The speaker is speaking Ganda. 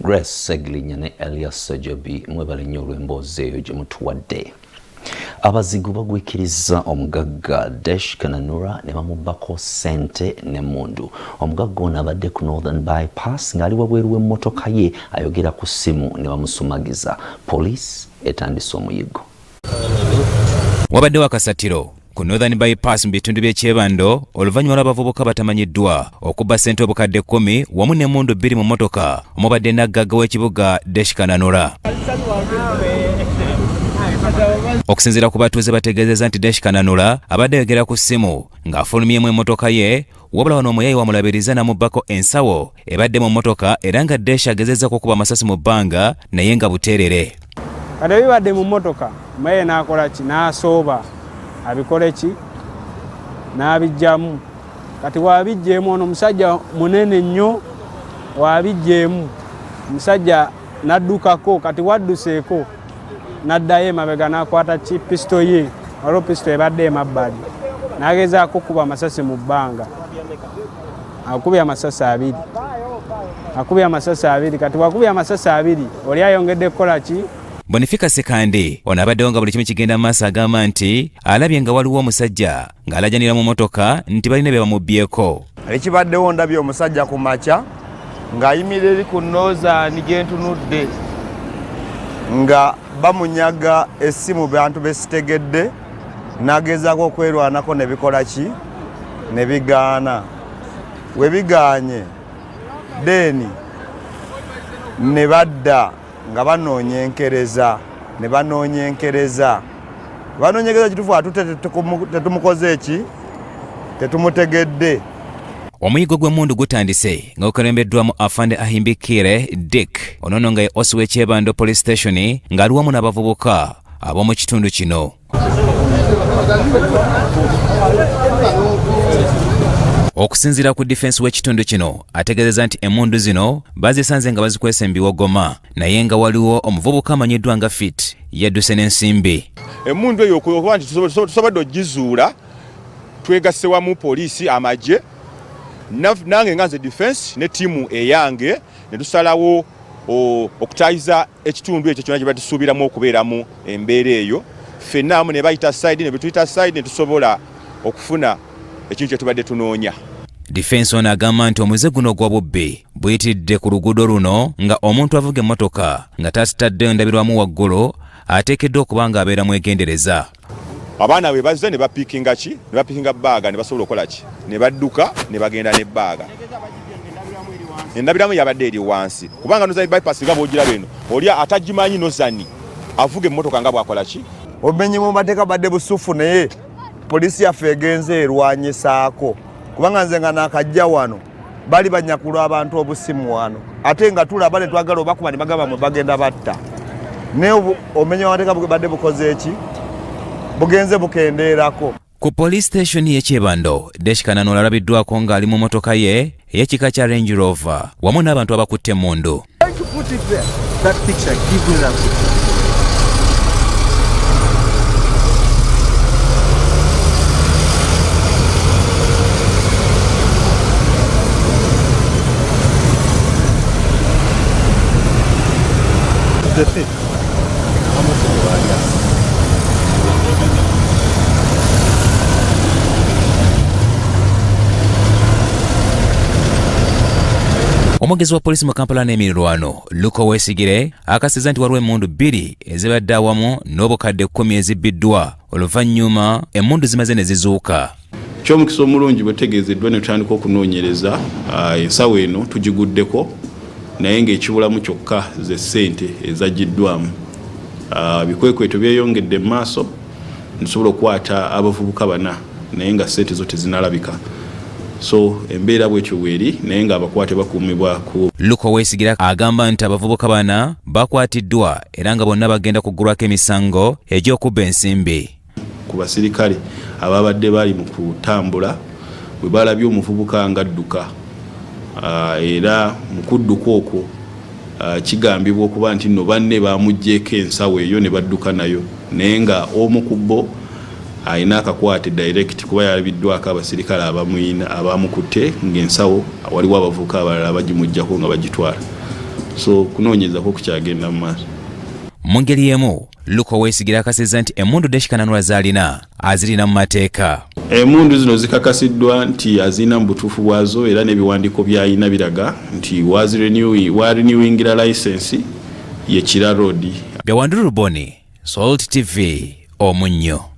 Grace Segirinya ne Elias Sejobi, mwebale nnyo olw'emboozi eyo gye mutuwadde. Abazigu bagwikirizza omugagga Desh Kananura ne bamubbako ssente n'emmundu. Omugagga ono abadde ku Northern Bypass ng'ali wabweru w'emmotoka ye ayogera ku ssimu ne bamusumagiza. Poliisi etandise omuyiggo. Wabaddewo akasattiro ku Northern Bypass mu bitundu by'e Kyebando oluvannyuma lw'abavubuka batamanyiddwa okubba ssente obukadde 10 wamu n'emmundu 2 mu mmotoka omubadde naggagga w'ekibuga Desh Kananura. Okusinziira ku batuuze bategeezezza nti Desh Kananura abadde ayogera ku ssimu ng'afulumyemu emmotoka ye, wabula wano omuyayi wamulabiriza n'amubbako ensawo ebadde mu mmotoka era nga Desh agezezzaako okuba amasasi mu bbanga naye nga buteerere. Kati ebibadde mu mmotoka maye n'akola ki, n'asooba abikole ki, n'abijjamu. Kati wabijjeemu ono omusajja munene nnyo, wabijjeemu omusajja n'addukako. Kati wadduseeko n'addayo emabega n'akwata ki pisito ye, waliwo pisito ebadde emabbali, n'agezaako okukuba amasasi mu bbanga. Akubye amasasi abiri, akubye amasasi abiri. Kati wakubye amasasi abiri oli ayongedde kukola ki? Bonifika Sekandi ono abaddewo nga buli kimu kigenda mu maaso agamba nti alabye nga waliwo omusajja ng'alajanira mu mmotoka nti balina bye bamubbyeko. Ekibaddewo ndabye omusajja ku makya ng'ayimirira eri ku Northern gye ntunudde nga bamunyaga essimu bantu besitegedde, n'agezaako okwerwanako ne bikola ki, ne bigaana. We bigaanye deeni ne badda nga banoonya enkereza, ne banoonya enkereza, banoonya enkereza kituufu ate tetumukoze ki, tetumutegedde. Omuyiggo gw'emmundu gutandise nga gukulembeddwamu Afande Ahimbikire Dick, ono nno nga ye OC w'e Kyebando Police Station ng'ali wamu n'abavubuka ab'omu kitundu kino. Okusinziira ku difensi w'ekitundu kino ategeezezza nti emmundu zino bazisanze nga bazikwese mu biwogoma naye nga waliwo omuvubuka amanyiddwa nga Fit yadduse n'ensimbi. Emmundu eyo okuba nti tusobodde ogizuula, twegasse wamu poliisi, amagye, nange nga nze difensi ne ttiimu eyange ne tusalawo okutaayiza ekitundu ekyo kyonna gye batusuubiramu okubeeramu embeera eyo, ffenna awamu ne bayita side ne betuyita side ne tusobola okufuna ekintu kye tubadde tunoonya. Difensi ono agamba nti omuze guno ogw'obubbi buyitiridde ku luguudo luno nga omuntu avuga emmotoka nga tasitadde ndabirwamu waggulu ateekeddwa okuba ng'abeera mwegendereza. Abaana bwe bazze ne bapiikinga ki, ne bapiikinga bbaaga ne basobola okukola ki, ne badduka ne bagenda ne bbaaga. Endabiramu yabadde eri wansi kubanga Northern Bypass nga bw'ogiraba eno, oli atagimanyi Northern avuga emmotoka nga bw'akola ki. Obumenyi bw'amateeka bubadde busufu naye poliisi yaffe egenze erwanyisaako kubanga nze nga naakajja wano bali banyakula abantu obusimu wano ate nga tulaba ne twagala obakuba ne bagamba mwe bagenda batta, naye obumenyi bw'amateeka bubadde bukoze eki, bugenze bukendeerako. Ku police station y'e Kyebando, Desh Kananura alabiddwako ng'ali mu mmotoka ye ey'ekika kya Range Rover wamu n'abantu abakutte emmundu. Omwogezi wa poliisi mu Kampala n'emirirwano Luke Owesigire akasiza nti waliwo emmundu 2 ezibadde awamu n'obukadde 10 ezibbiddwa oluvannyuma emmundu zimaze ne zizuuka. Ekyomukisa omulungi bwe tutegeezeddwa ne tutandika okunoonyereza, ensawo eno tugiguddeko naye ng'ekibulamu kyokka ze ssente ezaggiddwamu. Ebikwekweto byeyongedde mu maaso ntusobola okukwata abavubuka 4 naye nga ssente zo tezinalabika. So embeera bwetyo bweri naye ng'abakwate bakuumibwa ku. Luke Owesigire agamba nti abavubuka 4 bakwatiddwa era nga bonna bagenda kuggulwako emisango egy'okubba ensimbi. Ku basirikale ababadde bali mu kutambula bwe balabye omuvubuka ng'adduka, era mu kudduka okwo kigambibwa okuba nti nno banne bamuggyeeko ensawo eyo ne badduka nayo, naye nga omu ku bo alina akakwate direct kuba yalabiddwako abasirikale abamukutte ng'ensawo waliwo abavubuka abalala bagimuggyako nga bagitwala. So kunoonyezako kukyagenda mu maaso. Mu ngeri y'emu, Luke Owesigire akakasizza nti emmundu Deshi Kananura z'alina azirina mu mateeka. Emmundu zino zikakasiddwa nti azirina mu butuufu bwazo era n'ebiwandiiko by'alina biraga nti warenewingira layisensi ye Kira Road. Bya Wanduru Boni, Salt TV, Omunnyo.